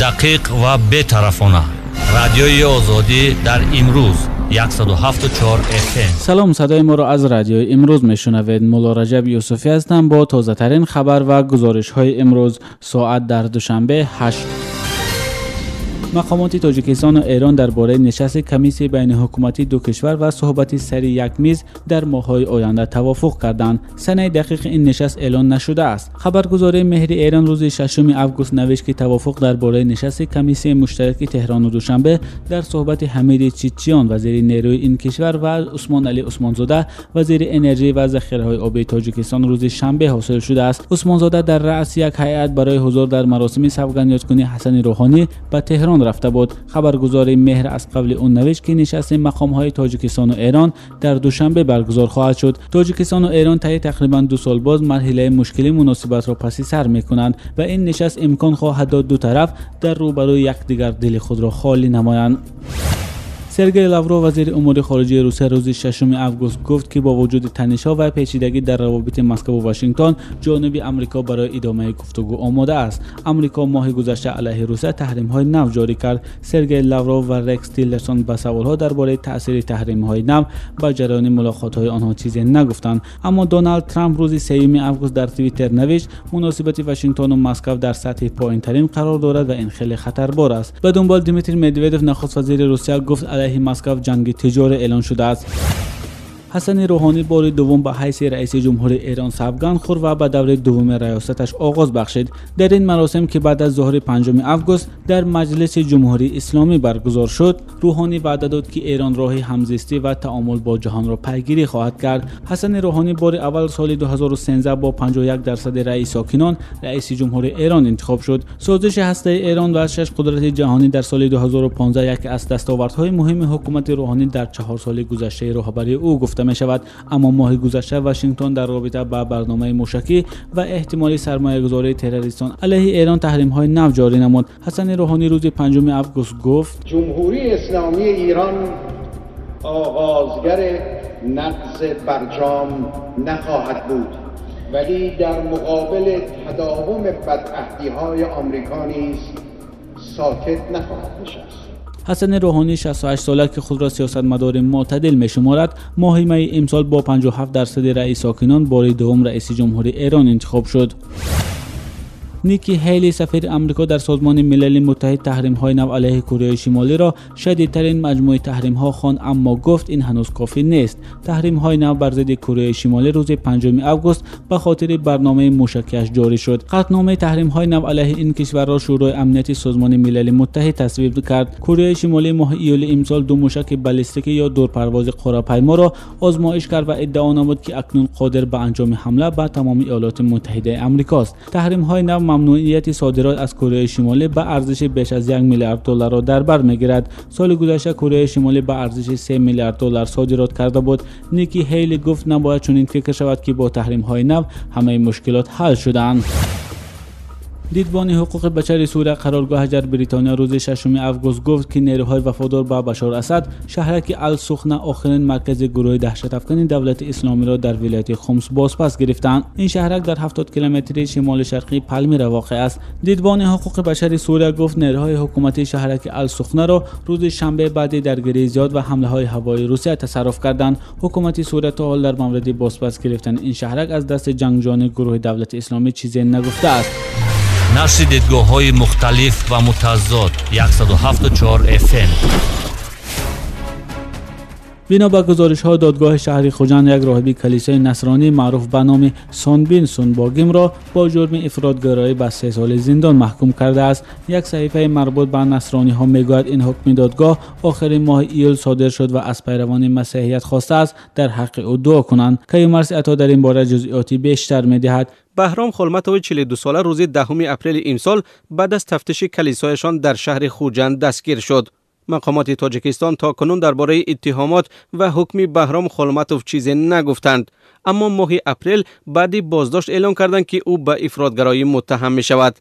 Дақиқ ва бетарафона. Радиои Озодӣ дар имрӯз 107.4 FM. Салом, садои моро аз радиои имрӯз мешунавед. Мулло Раҷаб Юсуфӣ ҳастам бо тозатарин хабар ва гузоришҳои имрӯз. Соат дар Душанбе 8. Мақомоти Тоҷикистон ва Эрон дар бораи нишасти комиссияи байниҳукуматии ду кишвар ва суҳбати сари як миз дар моҳҳои оянда тавофуқ карданд. Санаи дақиқи ин нишаст эълон нашудааст. Хабаргузории Меҳри Эрон рӯзи 6 август навишт, ки тавофуқ дар бораи нишасти комиссияи муштараки Теҳрону Душанбе дар суҳбати Ҳамиди Читчиён, вазири нерӯи ин кишвар, ва Усмоналӣ Усмонзода, вазири энержӣ ва захираҳои обии Тоҷикистон рӯзи шанбе ҳосил шудааст. Усмонзода дар раъси як ҳайат барои ҳузур дар маросими савгандёдкунии Ҳасани Рӯҳонӣ ба Теҳрон рафта буд. Хабаргузории Меҳр аз қавли ӯ навишт, ки нишасти мақомҳои Тоҷикистону Эрон дар Душанбе баргузор хоҳад шуд. Тоҷикистону Эрон таи тақрибан 2 сол боз марҳилаи мушкили муносибатро паси сар мекунанд ва ин нишаст имкон хоҳад дод ду тараф дар рӯбарӯи якдигар дили худро холӣ намоянд. Сергей Лавров, вазири умури хориҷаи Русия, рӯзи 6 август гуфт, ки бо вуҷуди танишҳо ва печидагӣ дар равобити Москва ва Вашингтон, ҷониби Амрико барои идомаи гуфтугӯ омода аст. Амрико моҳи гузашта алайҳи Русия таҳримҳои нав ҷорӣ кард. Сергей Лавров ва Рекс Тиллерсон ба саволҳо дар бораи таъсири таҳримҳои нав ба ҷараёни мулоқотҳои онҳо чизе нагуфтанд. Аммо Доналд Трамп рӯзи 3 август дар Твиттер навишт, муносибати Вашингтону Москва дар сатҳи поинтарин қарор дорад ва ин хеле хатарбор аст. Ба дунбол Дмитрий Медведев, нахуствазири Русия, гуфт алайҳи Москва ҷанги тиҷорӣ эълон шудааст. Ҳасани Рӯҳонӣ бори дуввум ба ҳайси раиси ҷумҳури Эрон савганд хӯрд ва ба давраи дуввуми раёсаташ оғоз бахшид. Дар ин маросим, ки баъд аз зуҳри 5 август дар Маҷлиси Ҷумҳурии Исломӣ баргузор шуд, Рӯҳонӣ ваъда дод, ки Эрон роҳи ҳамзистӣ ва таомул бо ҷаҳонро пайгирӣ хоҳад кард. Ҳасани Рӯҳонӣ бори аввал соли 2013 бо 51% раъи сокинон раиси ҷумҳури Эрон интихоб шуд. Созиши ҳастаи Эрон ва 6 қудрати ҷаҳонӣ дар соли 2015 яке аз дастовардҳои муҳими ҳукумати Рӯҳонӣ дар 4 соли гузаштаи роҳбарии ӯ гуфта мешавад. Аммо моҳи гузашта Вашингтон дар робита ба барномаи мушакӣ ва эҳтимоли сармоягузории террористон алайҳи Эрон таҳримҳои нав ҷорӣ намуд. Ҳасани Рӯҳонӣ рӯзи 5 август гуфт: Ҷумҳурии Исломии Эрон оғозгари нақзи барҷом нахоҳад буд, вале дар муқобили тадовуми бадъаҳдиҳои Амрико низ сокит нахоҳад нишаст. Ҳасани Рӯҳонӣ 68 сола, ки худро сиёсатмадори мӯътадил мешуморад, моҳи майи имсол бо 57% раъи сокинон бори дуввум раиси ҷумҳури Эрон интихоб шуд. Ники Ҳейли, сафири Амрико дар Созмони Милали Муттаҳид, таҳримҳои нав алайҳи Кореяи Шимолиро шадидтарин маҷмӯи таҳримҳо хонд, аммо гуфт ин ҳанӯз кофӣ нест. Таҳримҳои нав бар зидди Кореяи Шимолӣ рӯзи 5 август ба хотири барномаи мушакиаш ҷорӣ шуд. Қатъномаи таҳримҳои нав алайҳи ин кишварро Шӯрои Амнияти Созмони Милали Муттаҳид тасвиб кард. Кореяи Шимолӣ моҳи июли имсол 2 мушаки баллистикӣ ё дурпарвози қорапайморо озмоиш кард ва иддао намуд, ки акнун қодир ба анҷоми ҳамла ба тамоми Иёлоти Муттаҳидаи Амрикост. Таҳримҳои нав мамнуияти содирот аз Кореяи Шимолӣ ба арзиши беш аз 1 миллиард долларро дар бар мегирад. Соли гузашта Кореяи Шимолӣ ба арзиши 3 миллиард доллар содирот карда буд. Ники Ҳейли гуфт набояд чунин фикр шавад, ки бо таҳримҳои нав ҳамаи мушкилот ҳал шудаанд. Дидбони ҳуқуқи башари Сурия қароргоҳаш дар Бритониё рӯзи 6 август гуфт, ки нерӯҳои вафодор ба Башор Асад шаҳраки Ал-Сухна, охирин маркази гурӯҳи даҳшатафкани давлати исломиро дар вилояти Хумс бозпас гирифтанд. Ин шаҳрак дар 70 километри шимоли шарқии Палмира воқеъ аст. Дидбони ҳуқуқи башари Сурия гуфт нерӯҳои ҳукуматии шаҳраки Ал-Сухнаро рӯзи шанбе баъди даргирии зиёд ва ҳамлаҳои ҳавоии Русия тасарруф карданд. Ҳукумати Сурия то ҳол дар мавриди бозпас гирифтани ин шаҳрак аз дасти ҷангҷӯёни гурӯҳи давлати исломӣ чизе нагуфтааст. Нашри дидгоҳҳои мухталиф ва мутазод 107.4 FM. Бино ба гузоришҳо, додгоҳи шаҳри Хуҷанд як роҳиби калисои насронӣ маъруф ба номи Сонбин Сунбогимро бо ҷурми ифротгароӣ ба 3 соли зиндон маҳкум кардааст. Як саҳифаи марбут ба насрониҳо мегӯяд ин ҳукми додгоҳ охири моҳи июл содир шуд ва аз пайравони масеҳият хостааст дар ҳаққи ӯ дуо кунанд. Каюмарс Ато дар ин бора ҷузъиёти бештар медиҳад. Баҳром Холматови 42 сола рӯзи 10 апрели имсол баъд аз тафтиши калисояшон дар шаҳри Хуҷанд дастгир шуд. Мақомоти Тоҷикистон то кунун дар бораи иттиҳомот ва ҳукми Баҳром Холматов чизе нагуфтанд. Аммо моҳи апрел баъди боздошт эълон карданд, ки ӯ ба ифротгароӣ муттаҳам мешавад.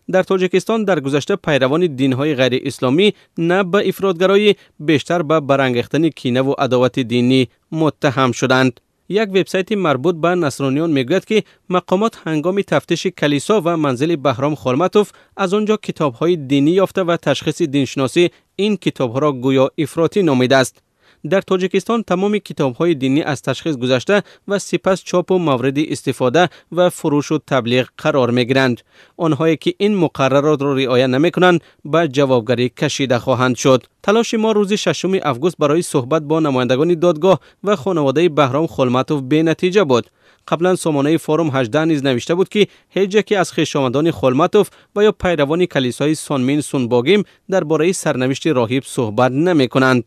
Дар Тоҷикистон дар гузашта пайравони динҳои ғайриисломӣ на ба ифротгароӣ, бештар ба барангехтани кинаву адовати динӣ муттаҳам шуданд. Як вебсайти марбут ба насрониён мегӯяд, ки мақомот ҳангоми тафтиши калисо ва манзили Баҳром Холматов аз он ҷо китобҳои динӣ ёфта ва ташхиси диншиносӣ ин китобҳоро гӯё ифротӣ номидааст. Дар Тоҷикистон тамоми китобҳои динӣ аз ташхис гузашта ва сипас чопу мавриди истифода ва фурӯшу таблиғ қарор мегиранд. Онҳое ки ин муқарраротро риоя намекунанд, ба ҷавобгарӣ кашида хоҳанд шуд. Талоши мо рӯзи 6 август барои суҳбат бо намояндагони додгоҳ ва хонаводаи Баҳром Холматов бенатиҷа буд. Қаблан сомонаи Форум 18 низ навишта буд, ки ҳеҷ яке аз хешовандони Холматов ва ё пайравони калисои Сонмин Сунбогим дар бораи сарнавишти роҳиб суҳбат намекунанд.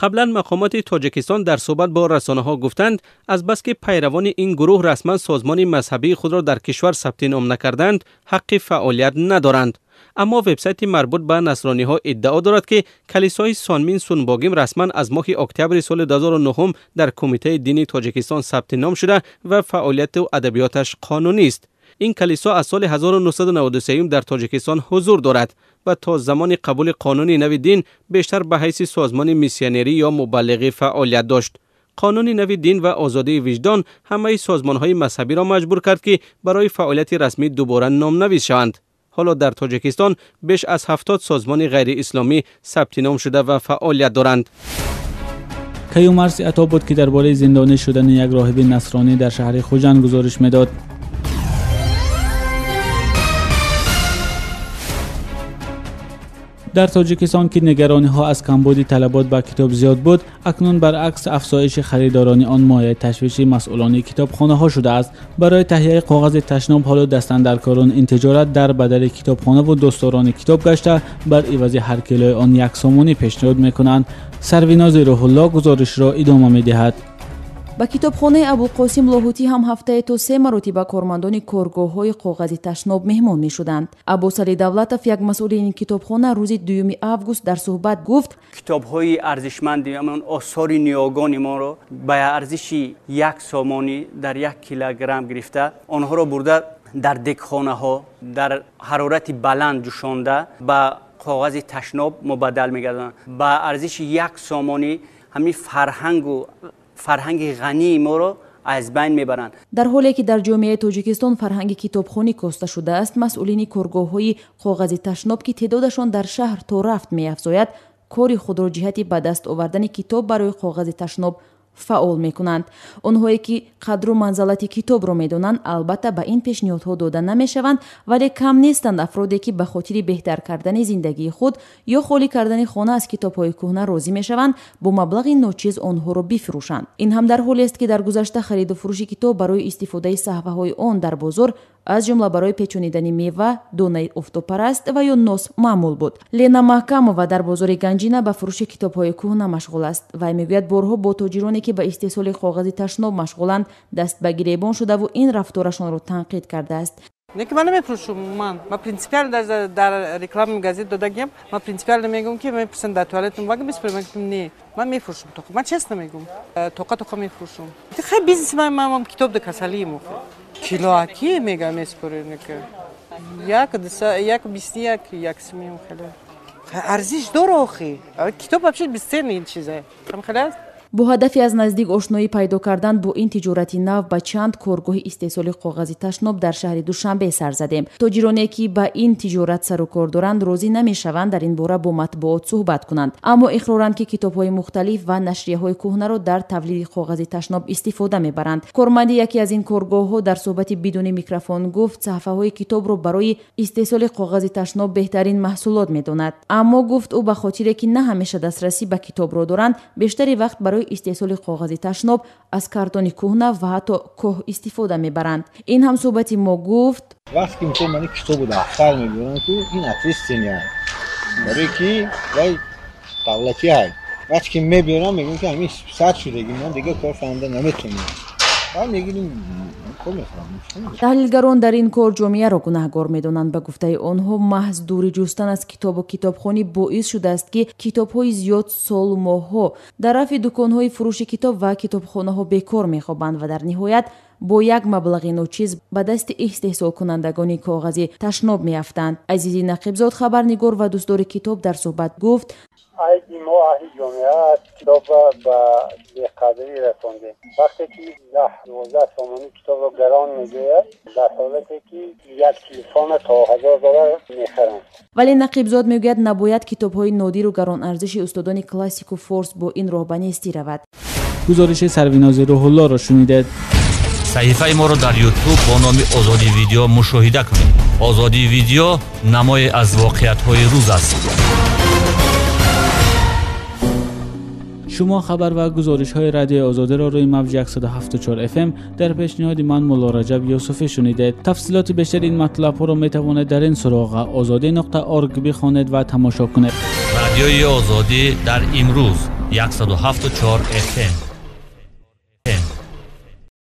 Қаблан мақомоти Тоҷикистон дар суҳбат бо расонаҳо гуфтанд, азбаски пайравони ин гурӯҳ расман созмони мазҳабии худро дар кишвар сабти ном накарданд, ҳаққи фаъолият надоранд. Аммо вебсайти марбут ба насрониҳо иддао дорад, ки калисои Сонмин Сунбогим расман аз моҳи октябри соли 2009 дар Кумитаи дини Тоҷикистон сабти ном шуда ва фаъолияту адабиёташ қонунист. Ин калисо аз соли 1993 дар Тоҷикистон ҳузур дорад ва то замони қабули қонуни нави дин бештар ба ҳайси созмони миссионерӣ ё мубаллиғӣ фаъолият дошт. Қонуни нави дин ва озодии виҷдон ҳамаи созмонҳои мазҳабиро маҷбур кард, ки барои фаъолияти расмӣ дубора номнавис шаванд. Ҳоло дар Тоҷикистон беш аз 70 созмони ғайриисломӣ сабти ном шуда ва фаъолият доранд. Каюмарси Ато буд, ки дар бораи зиндонӣ шудани як роҳиби насронӣ дар шаҳри Хуҷанд гузориш медод. Дар Тоҷикистон, ки нигарониҳо аз камбуди талабот ба китоб зиёд буд, акнун баръакс афзоиши харидорони он мояи ташвиши масъулони китобхонаҳо шудааст. Барои таҳияи коғази ташноб ҳоло дастандаркорони ин тиҷорат дар бадали китобхонаву дӯстдорони китоб гашта бар ивази ҳар килои он 1 сомонӣ пешниҳод мекунанд. Сарвинози Рӯҳулло гузоришро идома медиҳад. Ба китобхонаи Абулқосим Лоҳутӣ ҳам ҳафтае то 3 маротиба кормандони коргоҳҳои коғази ташноб меҳмон мешуданд. Аббосалӣ Давлатов, як масъули ин китобхона, рӯзи 2 август дар суҳбат гуфт: китобҳои арзишманди ҳамон осори ниёгони моро ба арзиши 1 сомонӣ дар 1 килограмм гирифта, онҳоро бурда дар дегхонаҳо дар ҳарорати баланд ҷӯшонда ба коғази ташноб мубаддал мегардонанд. Ба арзиши 1 сомонӣ ҳамин фарҳангу фарҳанги ғании моро аз байн мебаранд. Дар ҳоле ки дар ҷомеаи Тоҷикистон фарҳанги китобхонӣ коста шудааст, масъулини коргоҳҳои коғази ташноб, ки теъдодашон дар шаҳр то рафт меафзояд, кори худро ҷиҳати ба даст овардани китоб барои коғази ташноб фаъол мекунанд. Онҳое ки қадру манзалати китобро медонанд, албатта ба ин пешниҳодҳо дода намешаванд, вале кам нестанд афроде, ки ба хотири беҳтар кардани зиндагии худ ё холӣ кардани хона аз китобҳои кӯҳна розӣ мешаванд бо маблағи ночиз онҳоро бифурӯшанд. Ин ҳам дар ҳолест, ки дар гузашта хариду фурӯши китоб барои истифодаи саҳфаҳои он дар бозор, аз ҷумла барои печонидани мева, донаи офтобпараст ва ё нос маъмул буд. Лена Маҳкамова дар бозори Ганҷина ба фурӯши китобҳои кӯҳна машғул аст. Вай мегӯяд, борҳо бо тоҷироне, ки ба истеҳсоли коғази ташноб машғуланд, даст ба гиребон шудаву ин рафторашонро танқид кардааст. Не ки ман намефурӯшум, ман принципиально дар рекламаи газет додагиам, ман принципиально мегӯям, ки мепурсанд дар туалетам вага меспорем, ман гуфтам не, ман мефурӯшум тоқа, ман честно мегӯям, тоқа тоқа мефурӯшум. Хай бизнеси ман, ман китоб да касалием охи. Килоаки мега меспорем, як як бисту як, як симем хеле. Арзиш дора охи. Китоб вообще бесценный чизе. Там хеле аст? Бо ҳадафи аз наздик ошноӣ пайдо кардан бо ин тиҷорати нав ба чанд коргоҳи истеҳсоли коғази ташноб дар шаҳри Душанбе сар задем. Тоҷироне, ки ба ин тиҷорат сару кор доранд, розӣ намешаванд дар ин бора бо матбуот суҳбат кунанд, аммо иқроранд, ки китобҳои мухталиф ва нашрияҳои кӯҳнаро дар тавлиди коғази ташноб истифода мебаранд. Корманди яке аз ин коргоҳҳо дар суҳбати бидуни микрофон гуфт, саҳфаҳои китобро барои истеҳсоли коғази ташноб беҳтарин маҳсулот медонад. Аммо гуфт ӯ, ба хотире ки на ҳамеша дастрасӣ ба китобро доранд, бештари вақт барои истеҳсоли коғази ташноб аз картони кӯҳна ва ҳатто кӯҳ истифода мебаранд. Ин ҳам суҳбати мо гуфт: вақте ки мисол мани китобу дафтар мебиёрам, ку ин ответственный барое ки вай давлатӣ ҳай. Вақте ки мебиёрам, мегӯям ки ҳамин сад шудагӣ, ман дигар кор фаҳмида наметавонам. Таҳлилгарон дар ин кор ҷомеаро гунаҳгор медонанд. Ба гуфтаи онҳо, маҳз дурӣ ҷустан аз китобу китобхонӣ боис шудааст, ки китобҳои зиёд солу моҳҳо дар рафи дуконҳои фурӯши китоб ва китобхонаҳо бекор мехобанд ва дар ниҳоят бо як маблағи ночиз ба дасти истеҳсолкунандагони коғази ташноб меафтанд. Азизи Нақибзод, хабарнигор ва дӯстдори китоб, дар суҳбат гуфт: Айби мо аҳли ҷомеа аст, китобро ба беқадрӣ расондем. Вақте ки 10-12 сомонӣ китобро гарон мегӯяд, дар ҳолате ки як телефона то $1000 мехаранд. Вале Нақибзод мегӯяд, набояд китобҳои нодиру гаронарзиши устодони классику форс бо ин роҳ ба нестӣ равад. Гузориши Сарвинози Рӯҳуллоро шунидед. Саҳифаи моро дар Ютуб бо номи Озодӣ Видео мушоҳида кунед. Озодӣ Видео намое аз воқеиятҳои рӯз аст. Шумо хабар ва гузоришҳои Радиои Озодиро рӯи мавҷи 107.4 FM дар пешниҳоди ман Мулло Раҷаб Юсуфӣ шунидед. Тафсилоти бештари ин матлабҳоро метавонед дар ин суроға ozodi.org бихонед ва тамошо кунед. Радиои Озодӣ дар имрӯз 107.4 FM.